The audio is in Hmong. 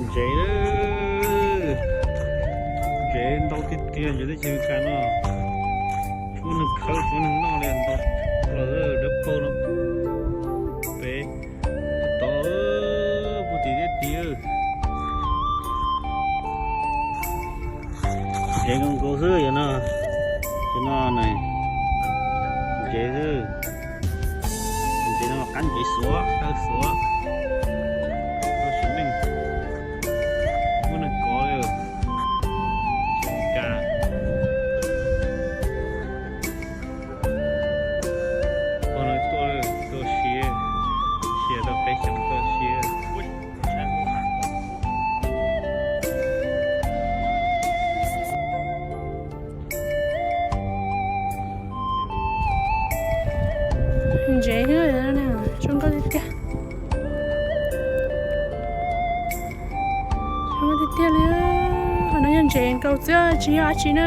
Ntsev, ntsev ntau tiag tiag ntsev teb chaws Amelikas no. Tsuav neeg khawb tsuav neeg noj li ntau los dawb paug no. Pem tod puag tim teb tid. Ntsev nkaus nkaus xwb yog no. Cov no na, ntsev xwb. Ntsev no qab ntsev xuav dawb xuav. Tab sis neeg, muaj neeg kov li. Teb chaws Amelikas. Pog no tuaj, tuaj siav, siav tau peb xyoos tuaj siav. Ntsev, zoo nkauj tiag tiag. Zoo nkauj tiag tiag li. Qhov no yog ntsev nkaus xwb tsis yog dab tsi na.